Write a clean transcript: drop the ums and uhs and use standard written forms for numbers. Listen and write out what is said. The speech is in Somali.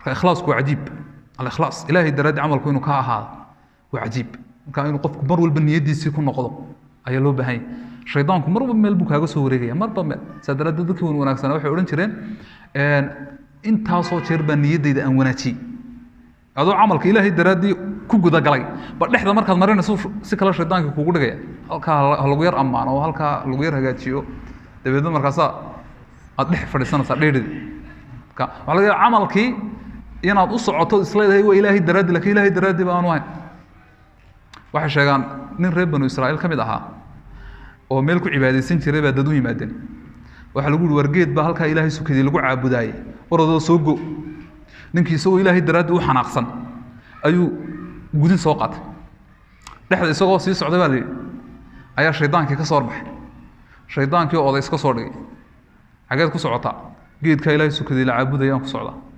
Marka ikhlaasku waa cajiib. Alikhlaas, Ilaahay daraaddi camalku inuu ka ahaado, waa cajiib. Marka inuu qofku mar walba niyadiisii ku noqdo ayaa loo baahan yahay. Shaydaanku marba meel buu kaaga soo wareegaya, marba meel. Saa daraaddeed dadkii wan wanaagsanaa waxay odhan jireen, intaasoo jeer baa niyaddayda aan wanaajiyey. Adoo camalka Ilaahay daraaddii ku gudagalay ba dhexda markaad marinayso si kale shaydaanka kugu dhigaya, halkaa ha lagu yar ammaano oo halkaa lagu yar hagaajiyo, dabeedna markaasaa aad dhex fadhiisanaysaa dheerida. Marka waxaa laga yaaba camalkii inaad u socoto isleedahay waa Ilaahay daraaddi, lakin Ilaahay daraaddi ba aanu ahayn. Waxay sheegaan nin reer Banu Israa'iil ka mid ahaa oo meel ku cibaadaysan jiray baa dad u yimaadeen. Waxaa lagu yihi, war geed baa halkaa Ilaahay sukadii lagu caabudaayey, orodoo soo go. Ninkii isagoo Ilaahay daraaddii u xanaaqsan ayuu gudin soo qaatay. Dhexda isagoo sii socday baa la yidhi ayaa shaydaankii ka soo horbaxay, shaydaankii oo oday iska soo dhigay. Xageed ku socotaa? Geedkaa Ilaahay sukadii la caabudaya aan ku socdaa.